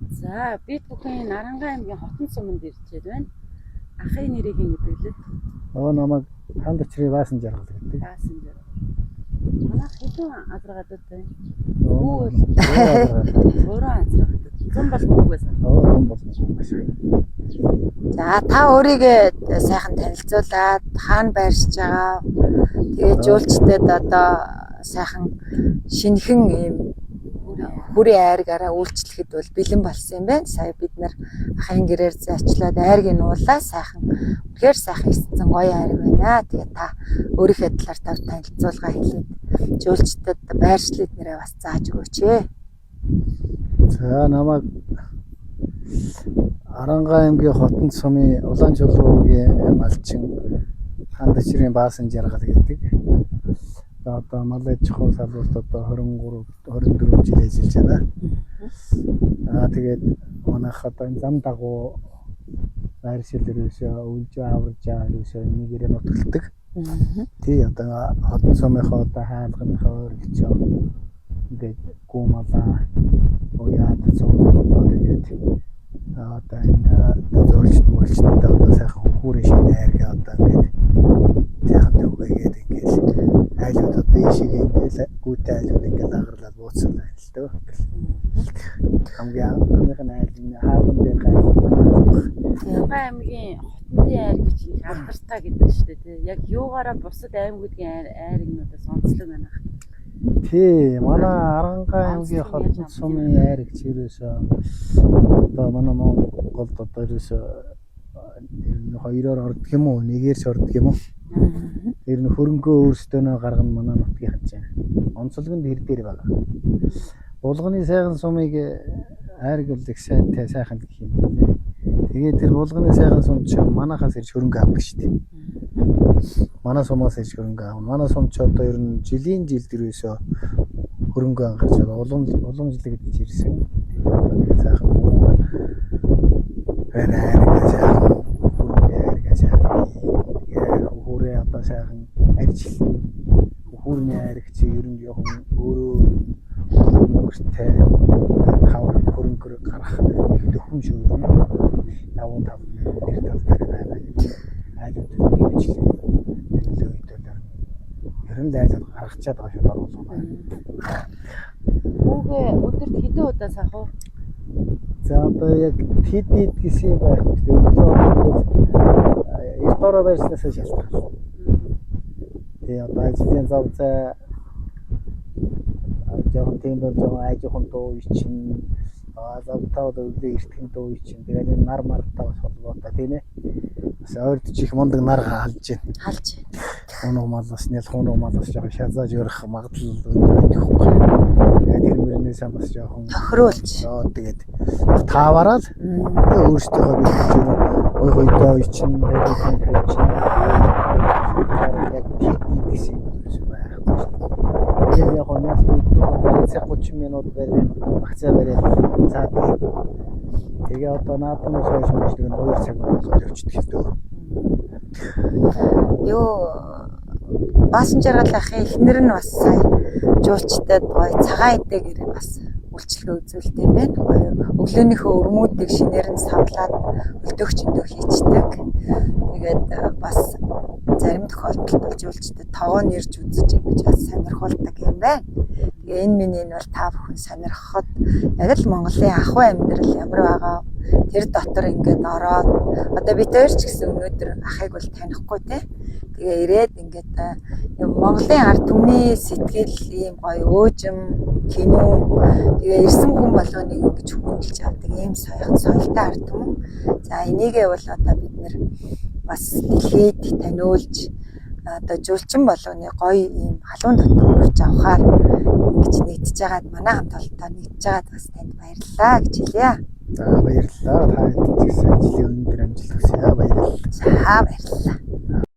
За, бид бүхэн Наранга аймгийн Хотон суманд ирчээд байна. Ахын нэрийг хэн гэдэг лээ? Нөгөө намайг ханд очрын Баасан жаргал гэдэг. Баасан жаргал. Манайх хэдэн азаргадууд байна? Нөгөө Гурван азаргадууд. Зам бол мөнгө байсан. Нөгөө болсон маш. За, та өөрийгөө сайхан танилцуулаад, хаана байршиж байгаа. Тэгээд жуулчдад одоо сайхан шинэхэн ийм хүрээ айргаараа үйлчлэхэд бол бэлэн болсон юм байна. Сая бид нар ахын гэрээр зочлоод айргийг нуулаа, сайхан, үнэхээр сайхан эсцэн гоё айрг байна. Тэгээд та өөрийнхөө талаар тав танилцуулга хийлээд жуулчдад байршлыг нэрээ бас зааж өгөөч ээ. За, намайг Аранга аймгийн Хотон сумын Улаанчулуугийн малчин ханд очрын Баасан жаргал гэдэг. За, одоо мал аж ахуй салбарт одоо 23 24 жил ажиллаж байна. Аа, тэгээд манайх одоо энэ зам дагуу байршил ерөөсөө өвлжөө аварж байгаа, ерөөсөө энийгээрээ нутагладаг. Тий, одоо Хотон сумынхаа одоо хаалганыхаа ойролцоо ингээд гуумалаа уяад цуг одоо тэгээд одоо энэ одоо зөөлчд мөлчдөд одоо сайхан хүүрийн шинэ айргаа одоо ингээд сайхан төвгөөгээд ингээд айлууд одоо ийшээ ингээд гүйтэй айлууд ингээд агарлаад бууцсан байна л дөө. Хамгийн хамгийн айл нь хаалган дээр айл манай хаалга. Наранга аймгийн Хотонтын айр гэж их алдартай гэдэг шүү дээ, тий. Яг юугаараа бусад аймагуудын айргнуудаас онцлог байна. Тий, манай Аранга аймгийн Онцлог нь яаж Хотон амт юм сумын бэ? айрагч ерөөсөө одоо манай Монголд одоо ерөөсөө ер нь хоёроор ордог юм уу, нэгээр ч ордог юм уу? Ер нь хөрөнгөө өөрсдөө нөө гаргана манай нутгийн чинь. Онцлог нь тэр дээр байна. Булганы сайхан сумыг айраг бол их сайтай сайхан гэх юм байна. Тэгээд тэр булганы сайхан сум чинь манахаас ирж хөрөнгө авдаг шүү дээ. Манай сумаас ирж хөрөнгө авна. Манай сум ч одоо ер нь жилийн жилд ерөөсөө хөрөнгө ангарч байгаа. Улам уламжлагдж ирсэн. Одоо тэгээд сайхан байна, айраг сайхан хөрөнгө айраг сайхан хүүрээ одоо сайхан аржилсан. Хүүрний айраг чи ер нь жоохон өөрөө мөнгөтэй хавар хөрөнгөөр гарах их дөхөм шүү дээ. Давуу тал нь тэр тал дээр байгаа. Айлууд хэмжлээ. Нөлөө үед бол ер нь айлууд гаргачаад байгаа шүү дээ болгоно. Хүүгээ өдөрт хэдэн удаа сах вэ? За, одоо яг тэд ид гэсэн юм байхгүй. Өглөө тэгээд эрт ороо барьснаас шалтгаална. Тэгээ одоо ажлын зав зай жоохон тийм бол жоохон айжхан дуу ичин, завтаа одоо өглөө эртхэн дуу ичин. Тэгээд энэ нар мартаа бас холбоотой, тийм ээ. Бас ойрдож их мундаг нар халж байна. Халж. Унуу мал бас нялх унуу мал бас жоохон шазааж өрөх магадлал өндөр байдаг хөөх. Тэгээд тэр мөрнөөсөө бас жоохон Тохируулж. Йоо, тэгээд таавараа л өөрсдийнхөө бэлтгэж ой хойдоо ичин, хойдоо тавьчин. Яг тэд гэсэн юм байхгүй шүү дээ. Тэгээд яг нь цаг 30 минут барай багцаа барай цаад. Тэгээ одоо наадмаас хойш мөчдөг нь 2 цаг болоод явчихдаг л дөө. Юу, Баасан жаргал ахын эхнэр нь бас сая жуулчдад гоё цагаан эдэгээр бас үйлчилгээ үзүүлдэг юм байна. Гоё өглөөнийхөө өрмүүдийг шинээр нь савлаад өлдөөх чөндөө хийчдэг. Тэгээд бас зарим тохиолдолд бол жуулчдад тогоо нэрж үзэж ингэж бас сонирхолтой юм байна. Тэгээ энэ миний энэ бол та бүхэн сонирхоход яг л Монголын ахуй амьдрал ямар байгаа тэр дотор ингээд ороод одоо бид хоёр ч гэсэн өнөөдөр ахыг бол танихгүй те. Тэгээ ирээд ингээд юм Монголын ард түмний сэтгэл ийм гоё өөжим, кино, тэгээ ирсэн хүн болгоныг ингэж хүндэлж авдаг ийм соёл соёлтой ард түмэн. За, энийгээ бол одоо бид нэр бас дэлхийд таниулж одоо жуулчин болгоны гоё ийм халуун дотор урьж авахаар ингэж нэгдэж байгаад манай хамт олонтоо нэгдэж байгаад бас танд баярлалаа гэж хэлье. За, баярлалаа. Та хэд ч гэсэн ажлын өндөр амжилт хүсье. Баярлалаа. За, баярлалаа.